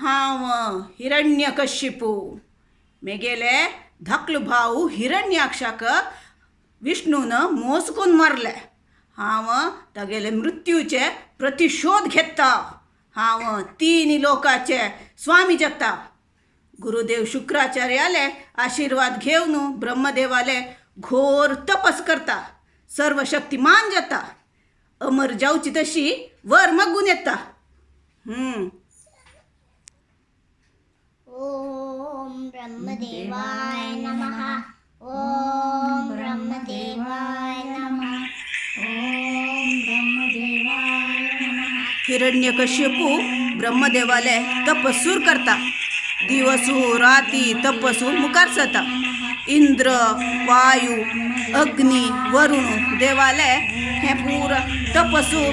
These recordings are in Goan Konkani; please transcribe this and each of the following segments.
हांव हिरण्यकश्यपू मेगेले धाकलो भाव हिरण्याक्षाक विष्णून मोसकून मारले. हांव तागेले मृत्यूचे प्रतिशोध घेता. हांव तीन लोकाचे स्वामी जाता. गुरुदेव शुक्राचार्याले आशीर्वाद घेवन ब्रह्मदेवाले घोर तपस करता. सर्वशक्तिमान जाता. अमर जावची तशी वर मागून येता. ओम ब्रह्मदेवाय नमः. ओम ब्रह्मदेवाय नमः. ओम ब्रह्मदेवाय नमः. हिरण्यकश्यपू ब्रह्मदेवाले तपसूर करता. दिवसू राती तपसू मुखार जाता. इंद्र वायू अग्नी वरुण देवाले हे पुरा तपसू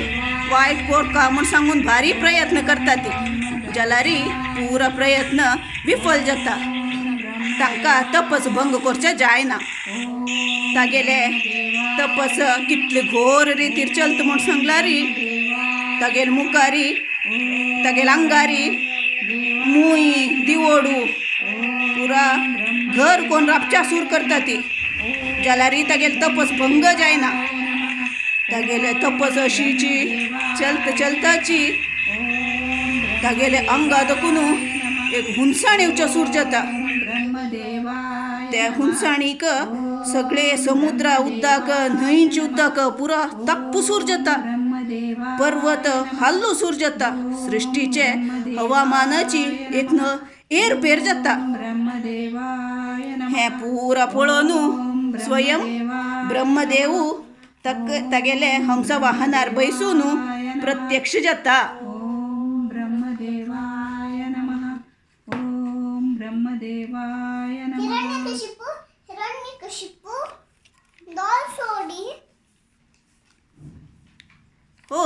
वायट कोरका म्हूण सांगून भारी प्रयत्न करता ती जाल्यारी पुरा प्रयत्न विफल जाता. तांकां तपस भंग करचें जायना. तागेले तपस कितले घोर रितीर चलता म्हूण सांगलारी तागेले मुखारी तागेले अंगारी मुई दिवोडू पुरा घर कोण राबच्या सूर करता ती जाल्यारी तागेले तपस भंग जायना. तागेले तपस अशीची चलता चलताची तागेले अंगा दकून एक हुनसाण येवचो सूर जाता. त्या हुनसाणीक सगळे समुद्रा उदक न्हंयचे उदक पुरा तप्प सूर जाता. पर्वत हाल्लो सूर जाता. सृश्टीचे हवामानाची एक न एरपेर जाता. हें पुरा पळोवन स्वयं ब्रह्मदेव तागेले हंस वाहनार बैसून प्रत्यक्ष जाता. ओम ब्रह्मदेवाय नमः. ओम ब्रह्मदेवाय नमः. हिरण्यकशिपू हिरण्यकशिपू दोल सोडी. हो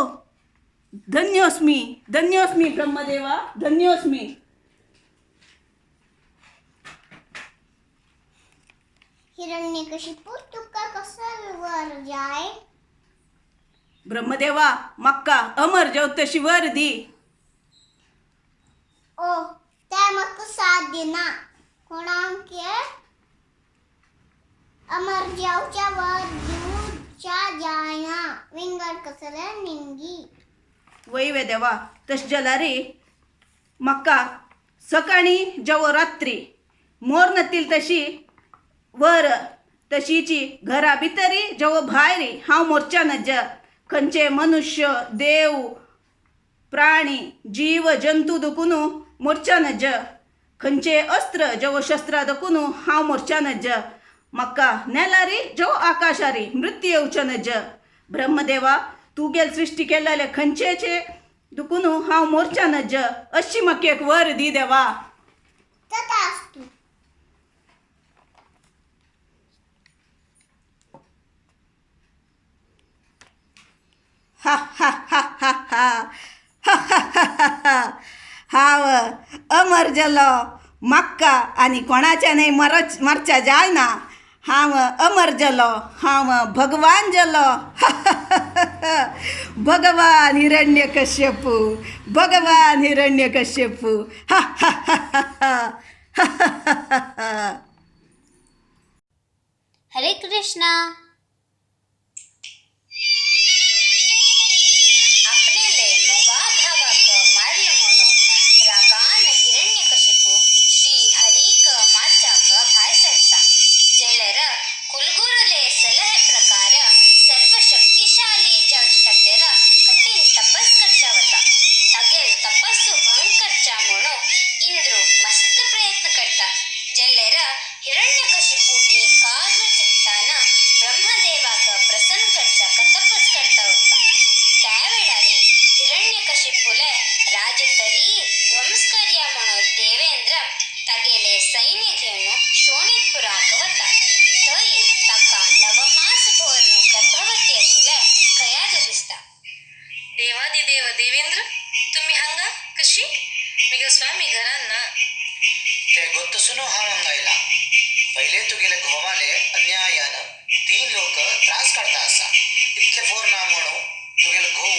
धन्योस्मी धन्योस्मी ब्रह्मदेवा धन्योस्मी. हिरण्यकशिपू तुका कसो वर जाय? ब्रह्मदेवा म्हाका अमर जेवतशी वर दी. ओ ते म्हाका साथ दिना. कोणाक अमर जेवच्या वर दिवच्या जायना. विंगड कसले निंगी. वय वे देवा तशें जाल्यार म्हाका सकाळी जेवो रात्री मोर नातील तशी वर तशीची घरा भितरी जेवो भायर हांव मोरच्या नज. खंयचे मनुष्य देव प्राणी जीव जंतू दकून मोरच्या नज. खंयचे अस्त्र जेवो शस्त्रां दकून हांव मोरच्या नज. म्हाका नेलारी जेवो आकाशारी मृत्यू येवचो नज. ब्रह्मदेवा तूं गेल सृश्टी केल्ले खंयचेचे दुकून हांव मोरच्या नज. अशी म्हाका एक वर दी देवा. तथास्तु. हा हा हा हा हा हा हा हा. हांव अमर जालो. म्हाका आनी कोणाच्या न्हय मरच्या जायना. हांव अमर जालो. हांव भगवान जालो. भगवान हिरण्यकश्यपू भगवान हिरण्यकश्यपू. हा हा हा हा हा हा. हरे कृष्णा. आपलेले मोगा भावाक मारले म्हणून रागान हिरण्यकशिपू श्री हरीक मारचाक भायर सरता. जेलर कुलगुरुले सलहे प्रकार सर्वशक्तिशाली जावचे खातीर कठीण तपस करच्या वता. तागेल तपस्सु भंग करच्या म्हणून इंद्रू मस्त प्रयत्न करता. जेलेर हिरण्यकशिपू एकाग्र चित्तान ब्रह्मदेवाक प्रसन्न करच्याक तपस करता उरता. त्या वेळारी हिरण्यकशिपूले राजतरी ध्वंस करया म्हणून देवेंद्र तागेले सैन्य घेवन शोणितपुराक वता. थंय ताका नवमास भरून गर्भवती आशिल्ले कयादू दिसता. देवादिदेव देवेंद्र तुम्ही हांगा कशी? मिगे स्वामी घरान ना. ते गोत्तसून हांव हांगा आयला. पयले तुगेले घोवाले अन्यायान तीन लोक त्रास काडता आसा. इतले फोर ना म्हणून तुगेलो घोव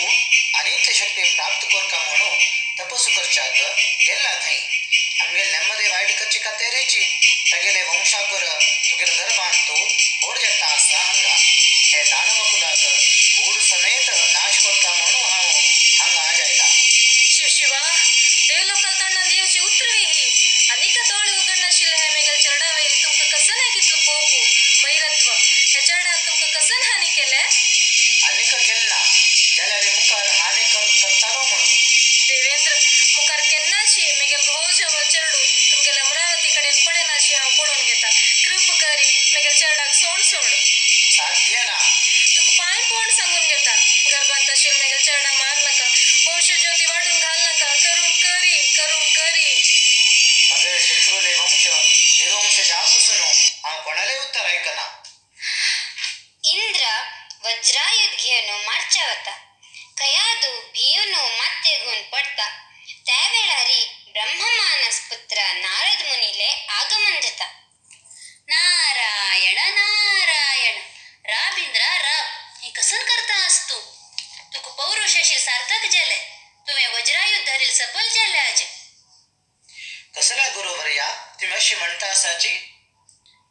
अनित्य शक्ती प्राप्त करका म्हणून तपस्सु करच्याक गेल्ला थंय. आमगेले नेमदे वायट करची खातीरची तागेले वंशाकुर तुगेले गर्भांत तूं होड जाता आसा हांगा. हे दानव कुलाक बूड समेत नाश करता म्हणून हांव हांगा जायला. शिव शिवा, देवलोकाल तोंडान येवची उतरवी ही. आनीक दोळे उगडनाशिल्ले हे मेगेल चेरडा वयर तुमकां कसन कितलो कोपू वैरत्व. हे चेरडान तुमकां कसन हानी केले? आनीक केन्ना जाल्यार मुखार हानी करतालो म्हणून. देवेंद्र, मुखार केन्नाशी मेगेल घोव जेवो चेरडू तुमगेले अमरावती कडेन पळयनाशी हांव पळोवन घेता. कृप करी मेगेल चेरडाक सोड सोड. साध्य ना. तुका पांय पोण सांगून घेता, गर्भांत आशिल्ले मेगेल चेरडा मार नाका, वंशज्योती वाटून घाल नाका. करूं करी, करूं करी. मगे शत्रुले वंश निर्वंश जावपासून हांव कोणाले उत्तर आयकना. इंद्र वज्रायुध घेवन मारच्या वता. कयादू भिवन मात्य घेवन पडटा. त्या वेळारी ब्रह्ममानस पुत्र नारद मुनीले आगमन जाता. नारायण नारायण, राबिंद्रा राब, हे कसन करता आस तूं? तुका पौरुष अशी सार्थक जालें. तुवें वज्रायुध धरील सफल जालें आज. कसल्या गुरुवर्या तुम्ही अशी म्हणता आसाची?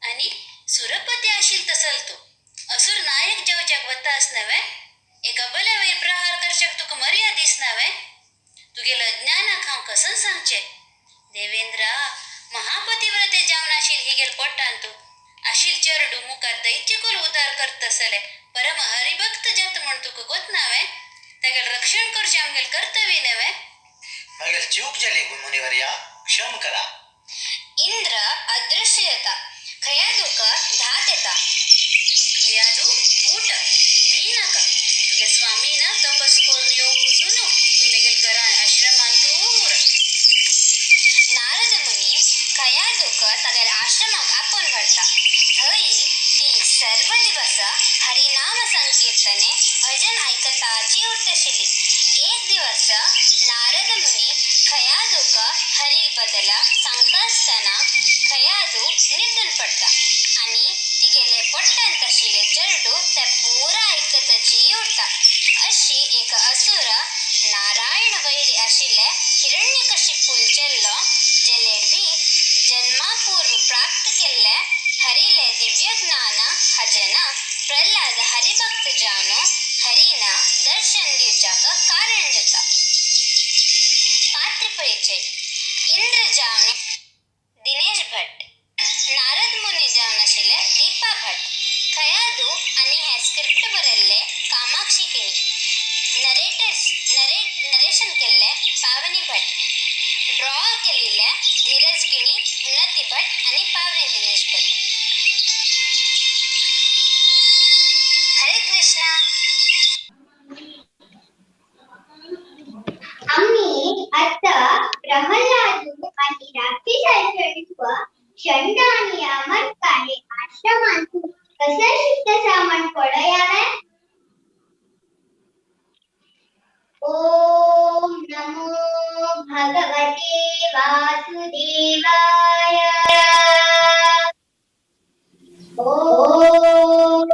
आनी सुरपती आशील तसल तूं. असुर नायक जेवच्याक वता आस नवे? एका बल्या वयर प्रहार करच्याक तुका मर्याद दिसना वे? तुगेल अज्ञानाक हांव कसन सांगचें? देवेंद्रा, महापतिव्रते जावन आशील हिगेल पोटान तूं आशील चेरडू मुखार दैत्यकुल उदार करतसले परम हरिभक्त जात म्हण तुका गोत ना वे? तागेल रक्षण करचें आमगेल कर्तव्य नवे? मगेल चूक जाली मुनिवर्या, क्षम करा. इंद्र अदृश्य जाता. खयादूक धात येता. खयादू उठ, भी नाका. तुगे स्वामीन तपस करून येवंक पसून तूं मेगेल घरान आश्रमान तूं उर. नारद मुनी खयादूक तागेल्या आश्रमाक आपोवन व्हरता. थंय ती सर्व दिवस हरिनाम संकीर्तने भजन आयकताची उरताशिल्ली. एक दिवस नारद मुनी खयादूक हरील बदल सांगता आसतना खयादू न्हिदून पडटा आनी तिगेले पोट्टांत आशिल्ले चेरडू ते पुरा आयकताची उरता. अशी एक असुर नारायण वैरी आशिल्ले हिरण्यकशिपूल चेल्लो जेलेर बी जन्मापूर्व प्राप्त केल्ले हरिले दिव्य ज्ञान हजन प्रल्हाद हरिभक्त जावन हरिना दर्शन दिवच्याक कारण जाता. पात्र परिचय. इंद्र जावन दिनेश भट, नारद मुनी जावन आशिल्ले दीपा भट, खयादू आनी हें स्क्रिप्ट बरयल्ले कामाक्षी किणी, नरेटर्स नरेशन केल्ले पावनी भट, ड्रॉ केल्ले धीरज किणी, उन्नती भट आनी पावनी दिनेश भट. हरे कृष्णा. आम्ही आता प्रल्हादू आणि राक्षसांचो षंड आणि अमरकाले आश्रमांतू कसं शिकतसा म्हण पळयावे. ओम नमो भगवते वासुदेवाय. ओम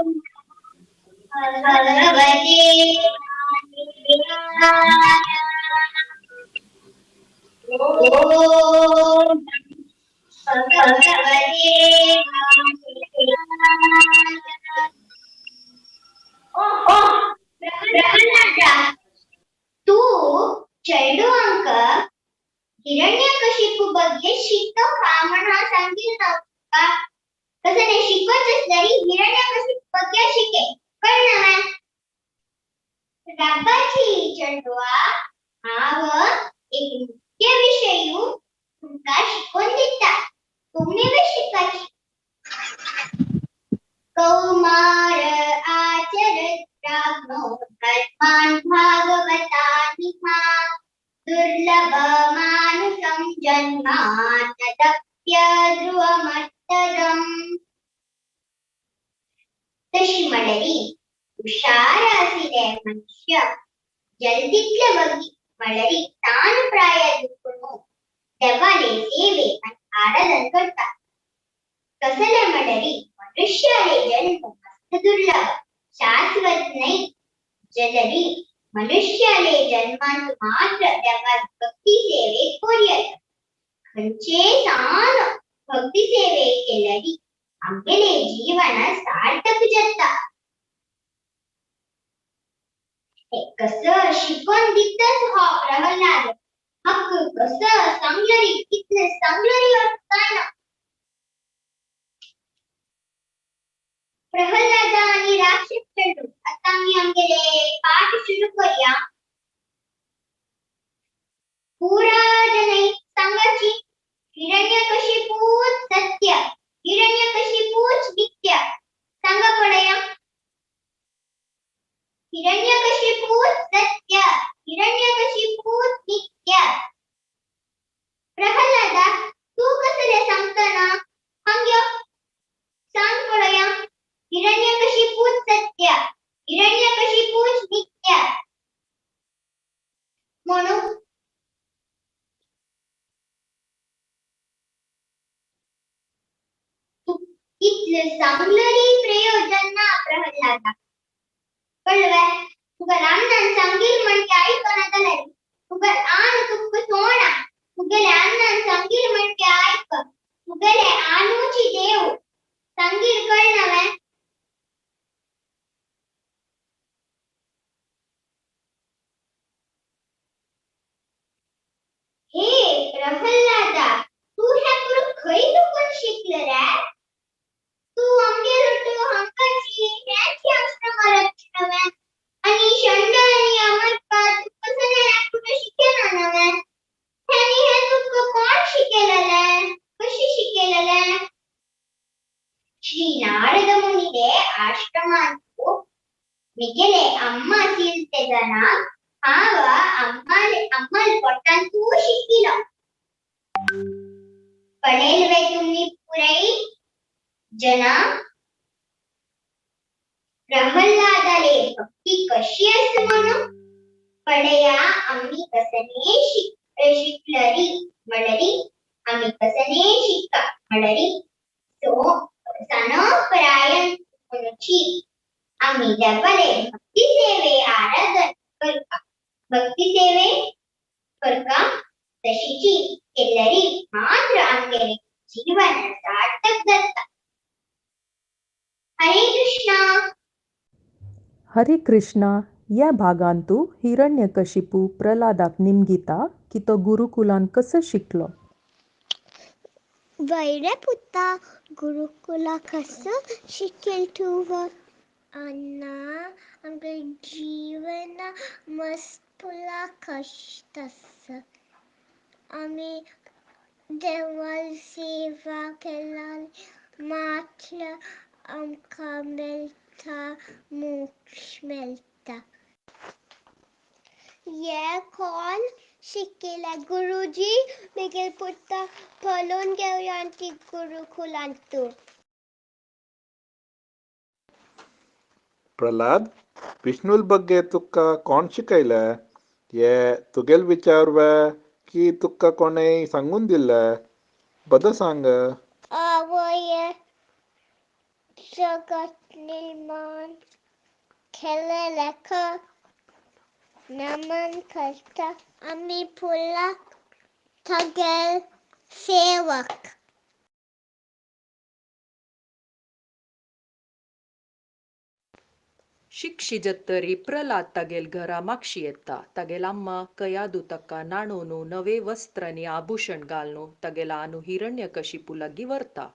भगवते वासुदेवाय. ओम भगवते वासुदेवाय. ओ प्रल्हादा, तू चेडवांक हिरण्यकशिपू ಬಗ್ಗೆ शिकतो का म्हणून हांव सांगील ना तुका. तसं नाही शिकवच असल्यारी हिरण्यकशिपू ಬಗ್ಗೆ शिके कळलं ना? राब्बाची चेडवा, हांव एक मुख्य विशयू तुमकां शिकोवन दिता, तुमी बी शिकाची. कौमार आचरत्राग्नो धर्मान् भागवतानिहा दुर्लभ मानुषं जन्मानदप्य ध्रुवमर्थदम्. तशी म्हणली हुशार आशिल्ले मनुष्य जल्दीतले वगी म्हणल्यारी तान प्राय दुखून देवाले सेवे आनी आराधन करता. कसले म्हणल्यारी मनुष्याले जन्म मस्त दुर्लभ, शाश्वत न्हय. जलरी मनुष्याले जन्मांत मात्र देवाक भक्ती सेवे कोरयेता. खंयचे सान भक्ती सेवे केल्यारी आमगेले जीवन सार्थक जाता. हे कसं शिकवण दितस हो प्रल्हाद. हक्क कसं सांगलरी, कितले सांगलरी अर्थ ना. प्रल्हाद आणि राक्षस चेडू. आता आमी आमगेले पाठ सुरू करूया. पुरा जनै सांगाची, हिरण्यकशिपूच सत्य, हिरण्यकशिपूच नित्य. सांगा पळया. हिरण्यकशिपूच सत्य, हिरण्यकशिपूच नित्य. प्रल्हादा, तू कसले सांगतना सांग, सांग पळया. हिरण्यकशिपूच सत्य, हिरण्यकशिपूच नित्य म्हणून. इतले सांगलरी प्रयोजन ना प्रल्हादा. कळवे? तुका रामनान सांगील म्हण ते आयकना जाल्यार तुका आन तुका सोणा. तुगेले अन्नान सांगील म्हण ते आयक. तुगेले आनुची देव सांगील कळना वे? हे प्रल्हादा, तू हें पुरो खंय चुकून शिकले रे? तू आमगेर हांगाची हेंच आश्रमार नव्हे आणि शंड आणि अमरका तुका कसं कुठं शिकेना नव्हे? आनी हें तुका कोण शिकयलेलें? कशी शिकयलेलें? श्री नारद मुनिले आश्रमांतु मिगेले अम्मा सीलतेजना हांव अम्माले अम्माल पोटांतु शिकिलो. पळयलवे तुमी पुरय जना, प्रल्हादाले भक्ती कशी आसा म्हणून. पळया आमी कसने शिकलरी म्हणरी, आमी कसने शिका म्हणरी. सो सनोपरायण म्हणूची आमी देवाले भक्ती सेवे आराधन करका, भक्ती सेवे करका. तशीची केल्लरी मात्र आमगेले जीवन सार्थक जाता. हरे कृष्णा. हरे कृष्णा. या भागांतु हिरण्यकशिपू प्रल्हादाक निमगिता की तो गुरुकुलान कसो शिकलो. वयरे पुता, गुरुकुला कसं शिकेल तूं? अण्णा, आमगे जीवन मस्त पुला कश्ट आसा. आमी देवाल सेवा केल्यार मात्र आमकां मेळटा, मोक्ष मेळटा. हे कोण शिकयलें? गुरुजी, म्हगेले पुता पळोवन घेवया ती गुरुकुलांतू. प्रल्हाद, विष्णुल ಬಗ್ಗೆ तुका कोण शिकयलें? हे तुगेल विचार वे की तुका कोणें सांगून दिल्लें? बद सांग. आवय जगत निर्माण केलेलेक नमन करता. आमी पुला तागेल सेवक. शिक्षिजत्तरी प्रल्हाद तागेल घरा मागशी येता. तागेल अम्मा कयादू ताका न्हाणोवनु नवे वस्त्र आनी आभूषण घालनु तागेला आनु हिरण्यकशिपू लागीं व्हरता.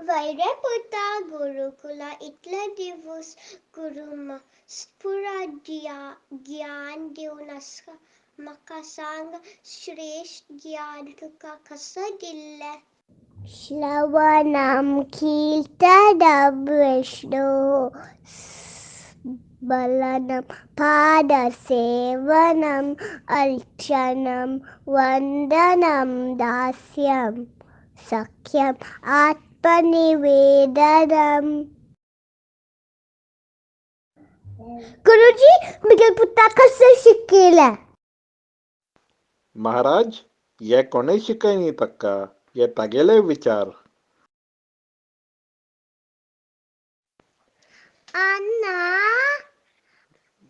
वयरे पुता, गुरुकुला इतले दिवस गुरु पुरा ज्ञान दिवन आसा. म्हाका सांग, श्रेश्ठ ज्ञान तुका कसो दिल्लें? श्रवणं कीर्तनं विष्णोः स्मरणं पादसेवनम् अर्चनं वन्दनं दास्यं सख्यम् आत्मनिवेदनम्. गुरुजी, म्हगेले पुता कसो शिकयलें? महाराज, हे कोणें शिकयनी ताका. हे तागेले विचार. अण्णा,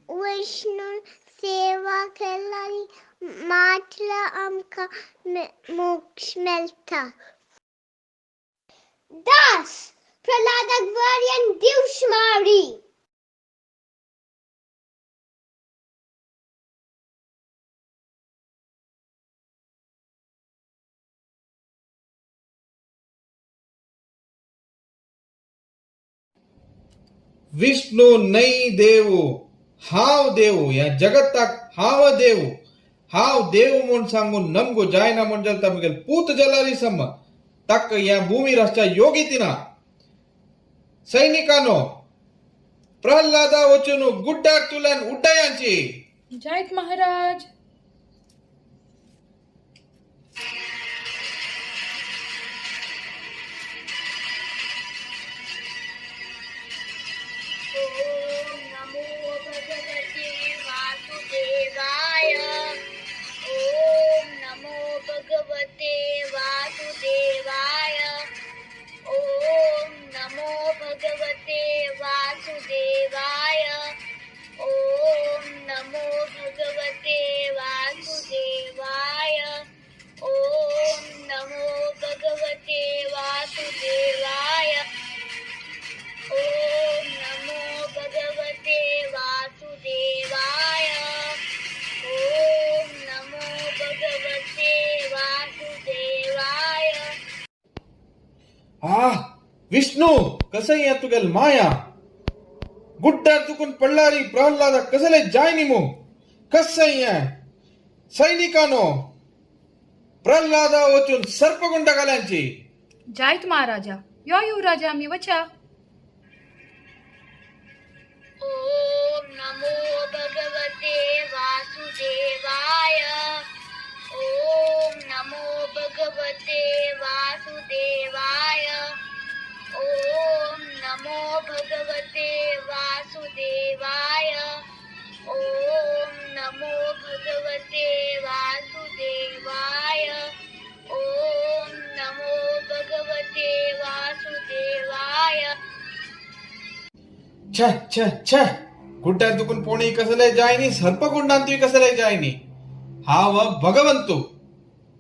विष्णू सेवा केल्यार मात्र आमकां मोक्ष मेळटा. दास, प्रल्हादाक व्हर आनी दिवश मारी. विष्णू नई देव, हांव देव, ह्या जगताक हांव देव, हांव देव म्हूण सांगून नमगो जायना म्हूण जाता मुगेल पूत जलारी सम ताका ह्या भूमीर आसच्या योगी तिना. सैनिकानो, प्रल्हादा वचून गुड्डार तुल्यान उड्डायांची. जायत महाराज. ॐ नमो भगवते वासुदेवाय. ॐ नमो भगवते वासुदेवाय. ॐ नमो भगवते वासुदेवाय. ॐ नमो भगवते वासुदेवाय. ॐ नमो भगवते वासुदेवाय. ॐ नमो भगवते वासुदेवाय. ॐ नमो भगवते वासुदेवाय. आ विष्णू, कसं या तुगेल माया, गुड्डार तुकून पडलारी प्रल्हादा कसले जाय न्ही मू, कसं हें. सैनिकानो, प्रल्हादा वचून सर्पगुंड घाल्यांची. जायत महाराजा. यो युवराजा, आमी वचा. ॐ नमो भगवते वासुदेवाय. ॐ नमो भगवते वासुदेवाय. ॐ नमो भगवते वासुदेवाय. ॐ नमो भगवते वासुदेवाय. ॐ नमो भगवते वासुदेवाय. छे छे छे, गुड्डार तुकून पोणी कसले जाय न्ही, सर्पगुंडान तुवें कसले जाय न्ही. हांव भगवंतू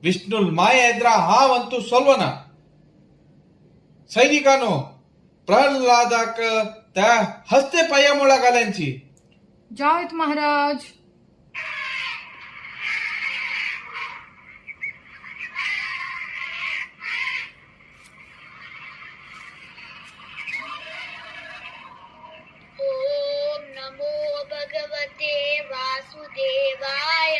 विष्णुल माया एद्रा हांव अंतू सोल्वना. सैनिकानो, प्रल्हादाक त्या हस्ते पाया मुळा घाल्यांची. जायत महाराज. ॐ नमो भगवते वासुदेवाय.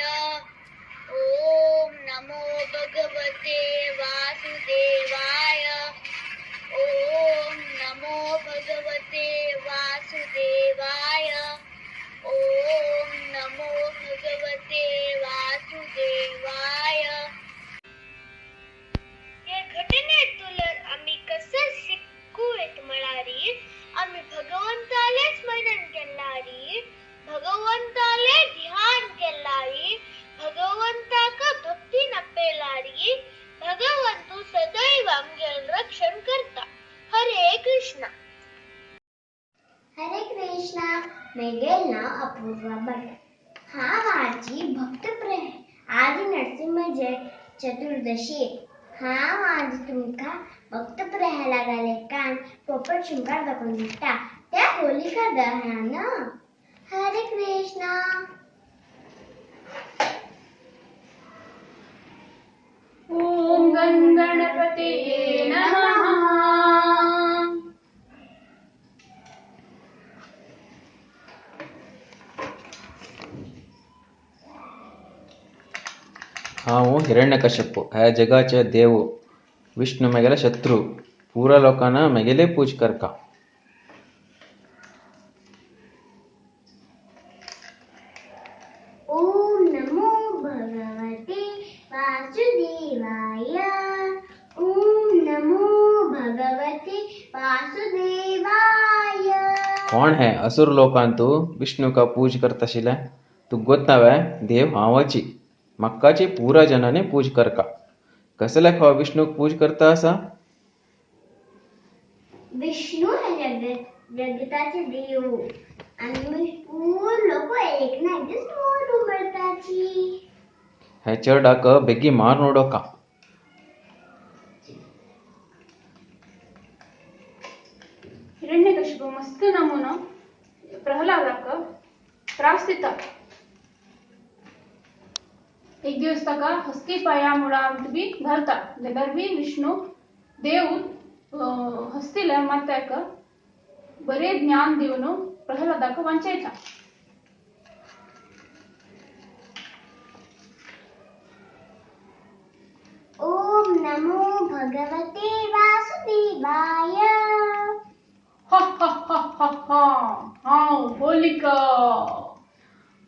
ॐ नमो भगवते वासुदेवाय. ॐ नमो भगवते वासुदेवाय. ॐ नमो भगवते वासुदेवाय. हे घटनेतून आमी कसं शिकू येत म्हळ्यार आमी भगवंताले स्मरण केल्यार, भगवंताले ध्यान केल्यार, भगवंताक भक्ती नपेल्यार भगवंतू सदैव आमगेल रक्षण करता. हरे कृष्णा. हरे कृष्णा. मेगेल नाव अपूर्वा भट. हांव आजी भक्त आदि नरसिंह जय चतुर्दशी. हांव आज तुमकां भक्त प्रल्हादा लेखान पोपट शिंगार दाखोवन दिता त्या होलिका दहन. हरे कृष्णा. ॐ गणगणपतये नमः. हांव हिरण्यकश्यप, ह्या जगाचे देव. विष्णू मेगेले शत्रू. पुरा लोकांना मेगेले पूज करका. ॐ नमो भगवते वासुदेवाय. ॐ नमो भगवते वासुदेवाय. कोण है असुर लोकांत तूं विष्णू का पूज करताशिले? तुका गोत ना वे, देव हांवची, म्हाकाची पुरा जनांनी पूज करका. कसले खो विष्णूक पूज करता आसा? विष्णु है जगत जगताचे देव आनी पूर लोक एक ना एक दीस मोरू मरताची. हे चेरडाक बेगी मारून उडोवका. हिरण्यकशिपू मस्त नमुनो प्रहलादाक त्रास दिता. एक दिवस ताका हस्ती पाया मुळांत बी घालता जाल्यार बी विष्णू देव हस्तीला मात्याक बरे ज्ञान दिवन प्रहलादाक वांचयता. ओम नमो भगवते वासुदेवाय. हा हा हा हा हा. हांव होलिका.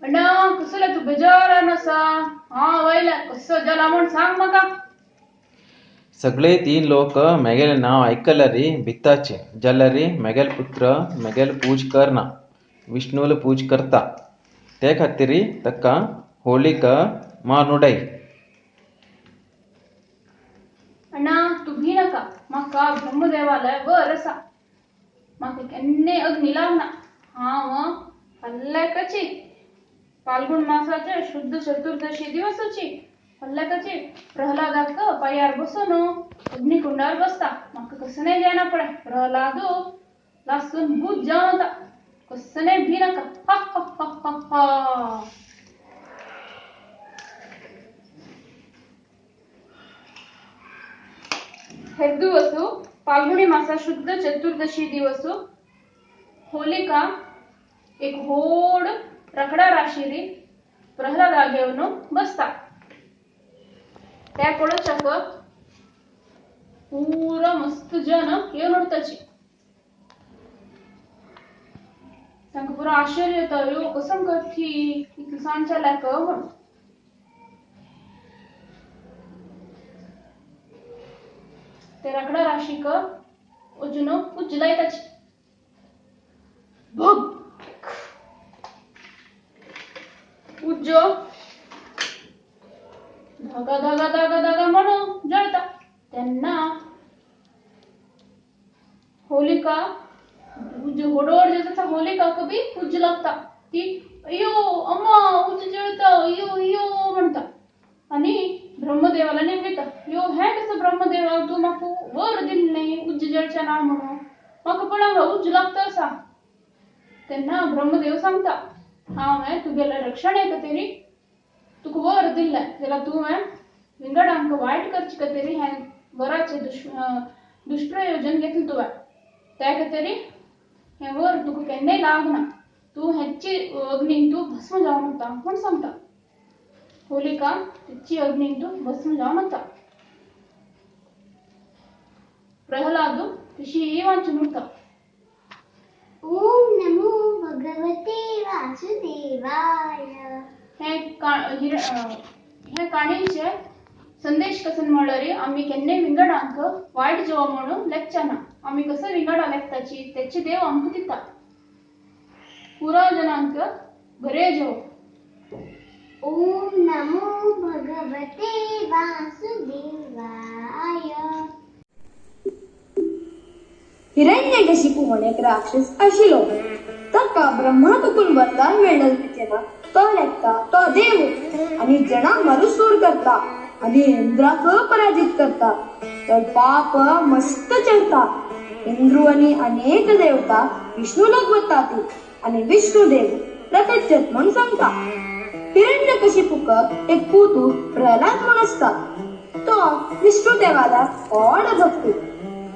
अण्णा कसले तूं बेजारान आसा? हांव आयला कसो जाला म्हूण सांग म्हाका. सगळे तीन लोक मेगेलें नांव आयकल्यार भिताचे जाल्यार मेगेल पुत्र मेगेल पूज करना, विष्णूल पूज करता. ते खातीर ताका होलिका मारून उडय. अण्णा तूं भी नाका, म्हाका ब्रह्मदेवाले वर आसा, म्हाका केन्नाय अग्नी लागना. हांव फाल्यां फाल्गुन मासाचे शुद्ध चतुर्दशी दिवसाची फाल्यां प्रहलादाक पांयार बसून अग्निकुंडार बसता. म्हाका कसलें जायना पळय, प्रहलादू लासून भूत जावन वता. कसलें भी नाका. हा हा हा हा हा. हेर दिवसू फाल्गुनी मासा शुद्ध चतुर्दशी दिवसू होलिका एक होड रकडा राशिरी प्रहलादा घेवन बसता. त्या पळोवच्याक पुरो मस्त जन येवन उरताची. तांकां पुरो आश्चर्य येता, यो कसम करती इतलो सान चल्याक म्हूण. ते रकडा राशीक अजून उज्ज लायताची. भग उज्जो धागा धागा धागा धागा म्हणून जळता. तेन्ना होलिका उज्ज होडोड जाता. होलिकाक बी उज्ज लागता. ती अय्यो अम्मा उज्ज जळता अय्यो अय्यो म्हणटा आनी ब्रह्मदेवाला नेमयता. यो हें कसो ब्रह्मदेवा, तूं म्हाका वर दिल्लें उज्ज जळचें ना म्हणून, म्हाका पळोवंक उज्ज लागता आसा. तेन्ना ब्रह्मदेव सांगता, हांवें तुगेलें रक्षणे खातीर तुका वर दिल्लें, जाल्यार तुवें विंगडांक वायट करचे खातीर हें वराचें दुश्प्रयोजन घेतलें तुवें. त्या खातीर हें वर तुका केन्नाय लागना, तूं हेची अग्नीन तूं भस्म जावन वता म्हूण सांगता. होलिका तिची अग्नीन तूं भस्म जावन वता. प्रहलादू तशी वाचून उरता. ओम नमो भगवते वासुदेवाय. हे काणयेचे संदेश कसन म्हणल्यार आमी केन्नाय विंगडांक वायट जेवो म्हणून लेखचे ना. आमी कसो विंगडा लेखताची तेचे देव आमकां दिता. पुरो जनांक बरें जेव. ओम नमो भगवते वासुदेवाय. हिरण्यकशिपू म्हण एक राक्षस आशिल्लो. ताका ब्रह्मा तुकून वरदान मेळ्ळें तो लेखता तो देव आनी जणांक मरुसूर करता आनी इंद्राक पराजित करता. तर पाप मस्त चलता. इंद्रू आनी अनेक देवता विष्णू लोक वतात आनी विष्णू देव प्रकट जात म्हूण सांगता. हिरण्यकशिपूक एक पूतू प्रहलाद म्हूण आसता. तो विष्णू देवाला व्हड भक्ती.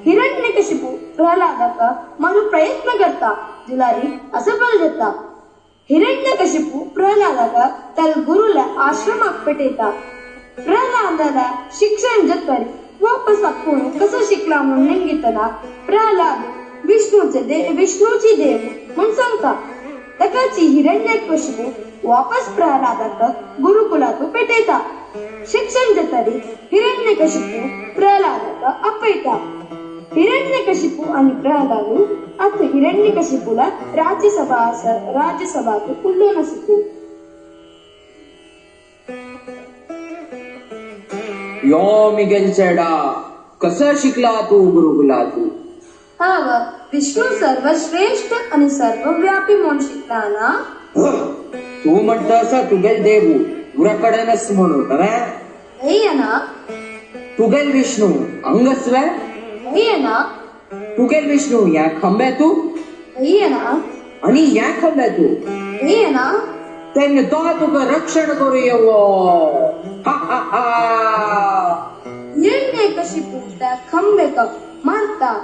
हिरण्यकशिपू प्रहलादाक मारू प्रयत्न करता जाल्यार असफल जाता. हिरण्यकशिपू प्रहलादाक ताल गुरुला आश्रमाक पेटयता. प्रहलादाला शिक्षण जातरी वापस आपूण कसो शिकला म्हूण नेमगितना प्रहलाद विष्णूची देव म्हूण सांगता. ताकाची हिरण्यकशिपू वापस प्रहलादाक गुरुकुलांत पेटयता. शिक्षण जातरी हिरण्यकशिपू प्रहलादाक आपयता. हिरण्यकशिपू आनी प्रहलादू आतां हिरण्यकशिपूला राज्यसभाक उलोवन आसा. यो मिगेल चेडा, कसं शिकला तू गुरुकुलातू? हांव विष्णू सर्वश्रेष्ठ आनी सर्वव्यापी म्हूण शिकला ना? तूं म्हणटा आसा तुगेल देवू उरा कडेन आस म्हणून नव्हे? हय ना. तुगेल विष्णू अंगस वे? हय ना. तुगेल विष्णू ह्या खंबे तूं? हय ना. आनी ह्या खंबे तूं? हय ना. तेन्ना तो तुका रक्षण करूं येवो. हा हा हा. हिरण्यकशिपू त्या खंबेक मारता.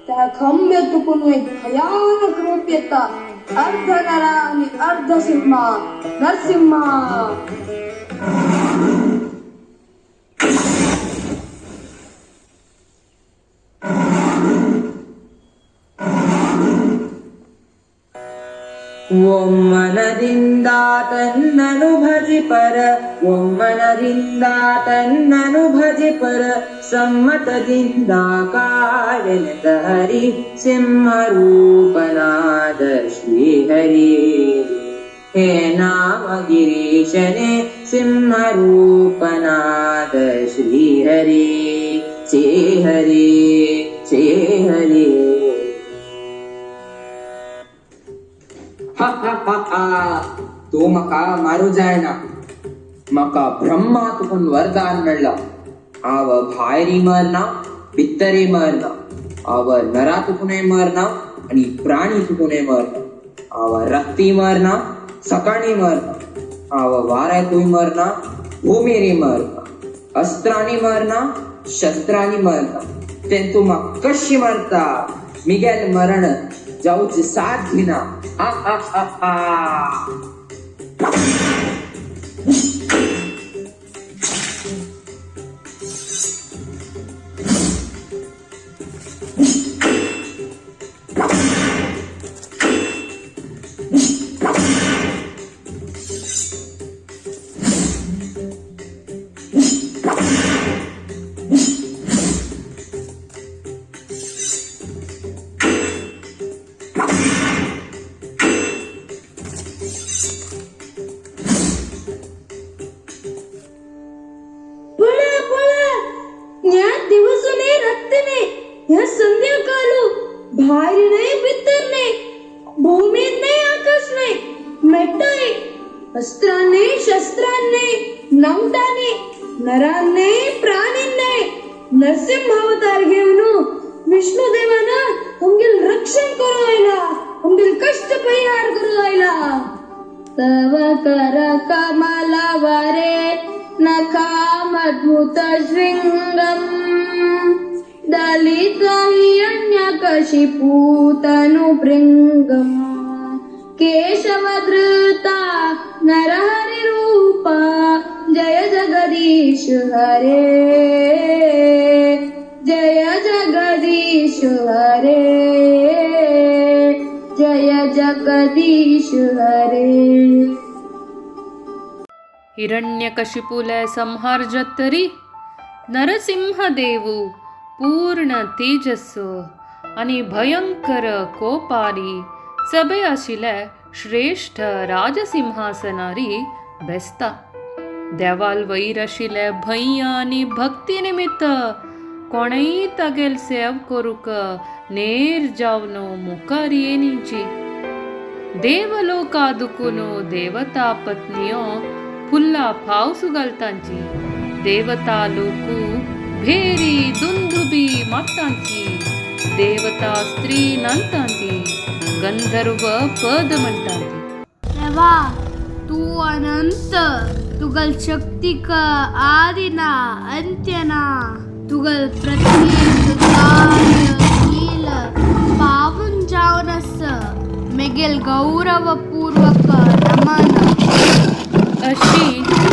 त्या खंबे तुकून एक भयानक रूप येता. अर्ध नरा आनी अर्ध सिंहा, नरसिंहा. ಒಮ್ಮನದಿಂದ ತನ್ನನು ಭಜಿಪರ, ಒಮ್ಮನದಿಂದ ತನ್ನನು ಭಜಿಪರ, ಸಮ್ಮತದಿಂದ ಕಾಯನತ ಹರಿ, ಸಿಂಹರೂಪನಾದ ಶ್ರೀಹರಿ. ಹೇ ನಾಮಗಿರೀಶನೇ, ಸಿಂಹರೂಪನಾದ ಶ್ರೀಹರಿ, ಶ್ರೀಹರಿ, ಶ್ರೀಹರಿ. तूं म्हाका मारूं जायना. म्हाका ब्रह्मा तुकून वरदान मेळ्ळां. हांव भायरी मरना, भितरी मरना. हांव नरा तुकूनय मरना आनी प्राणी तुकूनय मरना. हांव रक्ती मरना, सकाळी मरना. हांव वाऱ्याकूय मरना, भुमीरय मरना. अस्त्रांनी मरना, शस्त्रांनी मरना. तें तूं म्हाका कशी मारता? मिगेल मरण जावचें साध्य ना. हा हा हा हा. पळय पळय, ह्या दिवसू न्ही रक्त न्ही, ह्या संध्या कालू भायर न्हय भितर न्हय, भूमीर न्हय आकाश न्हय, मेट्टाय अस्त्रां न्हय शस्त्रां न्हय, नमटा न्हय, नरान न्हय प्राणीन न्हय, नरसिंह अवतार घेवन विष्णू देवान आमगेल रक्षण करूं आयला, आमगेल कश्ट परिहार करूं आयला. तव कर कमलवरे नखामद्भुत शृङ्गम् दलित हिरण्यकशिपूतनुभृङ्गम् केशवधृता नरहरिरूपा जय जगदीश हरे, जय जगदीश हरे, जय जगदीश हरे. हिरण्यकशिपूले संहार जातरी नरसिंहदेवू पूर्ण तेजस्व आनी भयंकर कोपारी सभे आशिल्ले श्रेश्ठ राजसिंहासनारी बेसता. देवाल वयर आशिल्ले भंय आनी भक्ती निमित्त कोणेय तागेल सेव करूंक नेर जावन मुखार येनीची. देवलोका दुकून देवता पत्नियो फुल्ला पावस घालतांची. देवता लोकू भेरी दुंदुबी मारतांची. देवता स्त्री नांतांती, गंधर्व पद म्हणटांती. देवा, तूं अनंत, तुगल शक्तीक आदि ना अंत्य ना. तुगल प्रत्येक कार्य लील पावून जावन आस. मेगेल गौरवपूर्वक नमन. अशी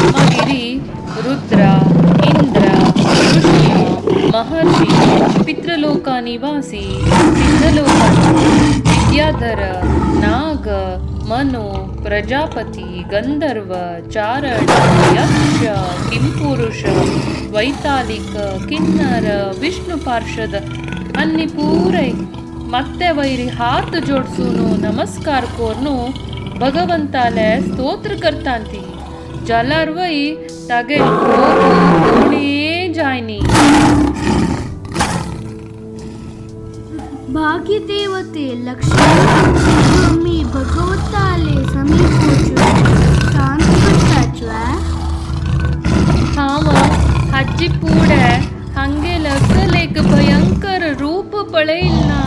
मागीर रुद्रा, इंद्र, ऋषी, महर्षी, पितृलोका निवासी, सिद्धलोकानी, विद्याधर, नाग, मनु, प्रजापती, गंधर्व, चारण, यक्ष, किंपुरुष, वैतालिक, किन्नर, विष्णु पार्षद आनी पुराय मात्या वयर हात जोडसून नमस्कार करून भगवंताले स्तोत्र करतांती. जाल्यार वय तागेल कोप उणें जायनी. भाग्यदेवते लक्ष्मी तुमी भगवताले समीप शांत करताचो. हांव हाची पुढे हांगेल असल एक भयंकर रूप पळयला,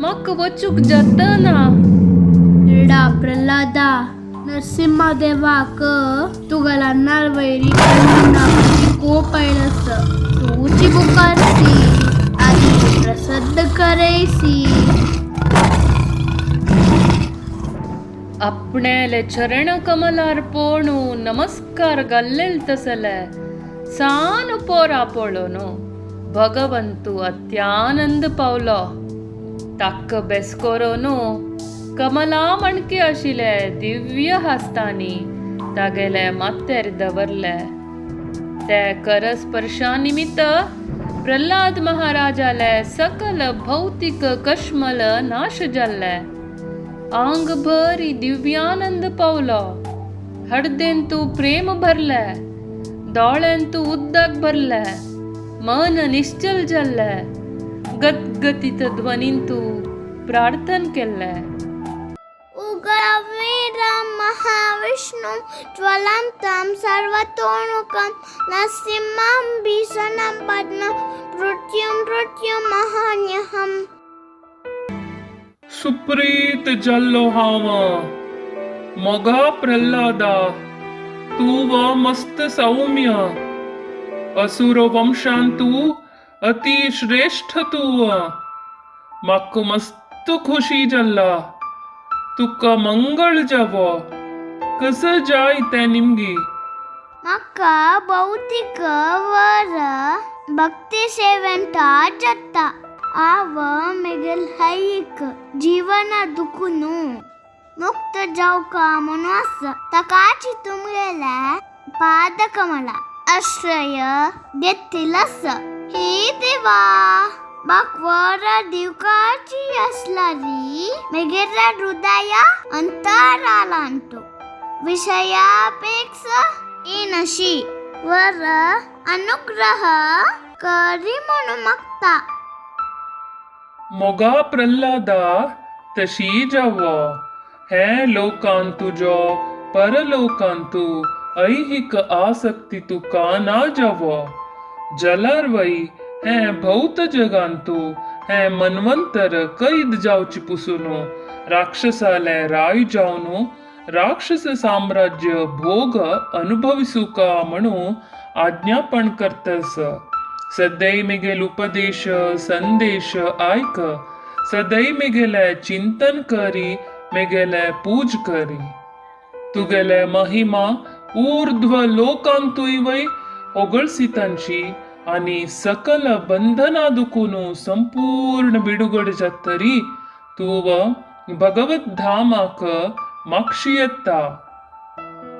म्हाका वचूंक जातना. एडा प्रल्हादा, नरसिंहदेवाक तुगेल अन्नार वैरी कन्ना कोप आयलस. तूची बुकारसी आनी प्रसन्न करयसी. आपणेले चरण कमलार पोणू नमस्कार घाल्लेल तसले सान पोरा पळोवनु भगवंतू अत्यानंद पावलो. ताक्क बेस करोनु कमला मणके आशिल्ले दिव्य हस्तांनी तागेले माथ्यार दवरले. ते करस्पर्शा निमित्त प्रल्हाद महाराजाले सकल भौतिक कश्मल नाश जाल्ले. आंग भरी दिव्यानंद पावलो. हडदेंतू प्रेम भरले, दोळ्यांतू उदक भरले, मन निश्चल जाल्ले. गदगदित ध्वनींतू प्रार्थन केल्ले. उग्रवीरं महाविष्णुं ज्वलन्तं सर्वतोमुखं नरसिंहं भीषणं पद्मं मृत्युं मृत्युं महान्यहम्. सुप्रीत जाल्लो हांव मोगा प्रल्हादा, तूं व मस्त सौम्य असुर वंशांत तूं अति श्रेष्ठ तूं. म्हाका मस्त खुशी जाल्ला, तुका मंगळ जावो. कसं जाय तें निमगी. म्हाका भौतिक वर भक्ती सेवेंता जाता. आव मेगेल हैक जीवन दुखुनु मुक्त जावका म्हणून आसा. ताकाची तुमगेले पादकमला आश्रय घेतिल आसा. हे देवा, म्हाका वर दिवकाची आसलारी मेगेल्या हृदया अंतरालांतु विषयापेक्षा येनशी वर अनुग्रह करी म्हणून मागता. मोगा प्रल्हादा, तशी जावो. हे लोकांत तुजो परलोकांतु ऐहिक आसक्ती तुका ना जावो. जलार वै हे भौत जगांतु हे मनवंतर कैद जावची पुसून राक्षसाले राय जावनु राक्षस साम्राज्य भोग अनुभविसुका म्हणू आज्ञापण करतस. सदै मेगेल उपदेश संदेश आयक, सदै मेगेले चिंतन करी, मेगेले पूज करी. तुगेले महिमा ऊर्ध्व लोकांतूय वै होगळसितांची आनी सकल बंधना दुखून संपूर्ण बिडुगड जातरी तूं भगवत धामाक मागशी येता.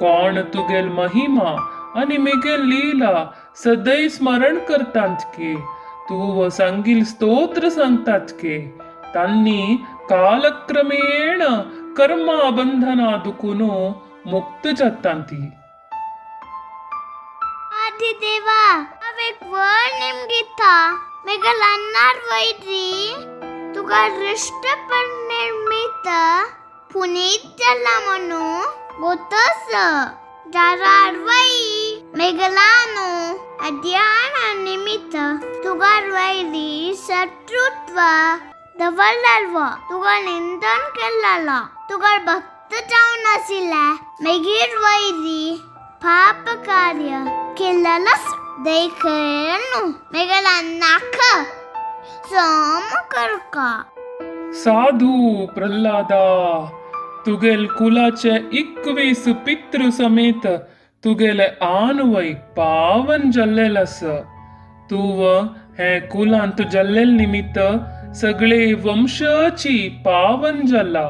कोण तुगेल महिमा आनी मेगेल लीला सदै स्मरण करतात के, तूं सांगील स्तोत्र सांगतात के, तांनी कालक्रमेण कर्मा बंधना दुखून मुक्त जातांती. आदिदेवा, हांव एक वर निमगिता. मेगेल अन्नार वैरी तुका दृश्टपण निर्मित पुनीत जाला म्हणून गोतस. जारार वै मेगलानो अध्यान निमित्त तुगार वैरी शत्रुत्व दवरलव, तुगा निंदन केल्लो, तुगार भक्त जावन आशिल्ले मेगीर वैरी पाप कार्य केल्लस देखून मेगेला नाक सम करका. साधू प्रल्हादा, तुगेल कुलाचे 21 पितृ समेत तुगेले आनवय पावन जाल्लेल आसा. तूं हे कुलांत जाल्लेल निमित्त सगळे वंशाची पावन जाला.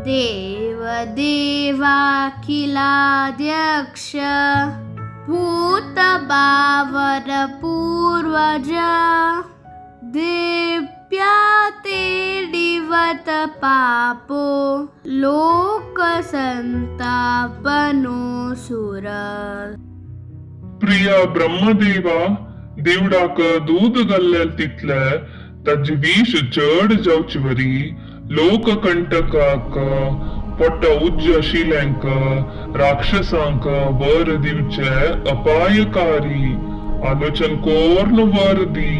देव देवाखिलाध्यक्ष भूतभावर पूर्वज दिव्याते दिवत पापो लोकसंतापनो सुर. प्रिय ब्रह्मदेवा, देवडाक दूद घाल्लेल तितले ताजी विश चड जावचे वरी लोककंटकाक पोटा उज्ज आशिल्ल्यांक राक्षसांक वर दिवचे अपायकारी आलोचन कोर्न वर दी.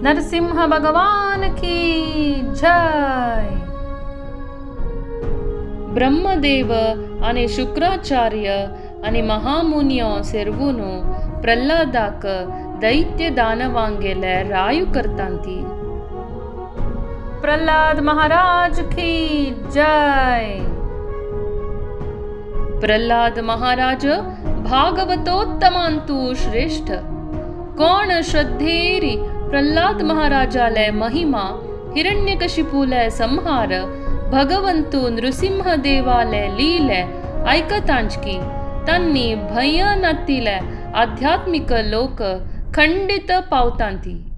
नरसिंह भगवान की जय. ब्रह्मदेव आणि शुक्राचार्य आणि महामुनियो सेरवून प्रल्हादाक दैत्य दानवांगेले रायु करतांती. प्रल्हाद महाराज की जय. प्रल्हाद महाराज भागवतोत्तमांतु श्रेष्ठ. कोण श्रद्धेरी प्रल्हाद महाराजाले महिमा, हिरण्यकशिपूले संहार, भगवंतु नृसिंहदेवाले लीले ऐकतांचकी तांनी भंय नातिले आध्यात्मिक लोक खंडित पावतांती.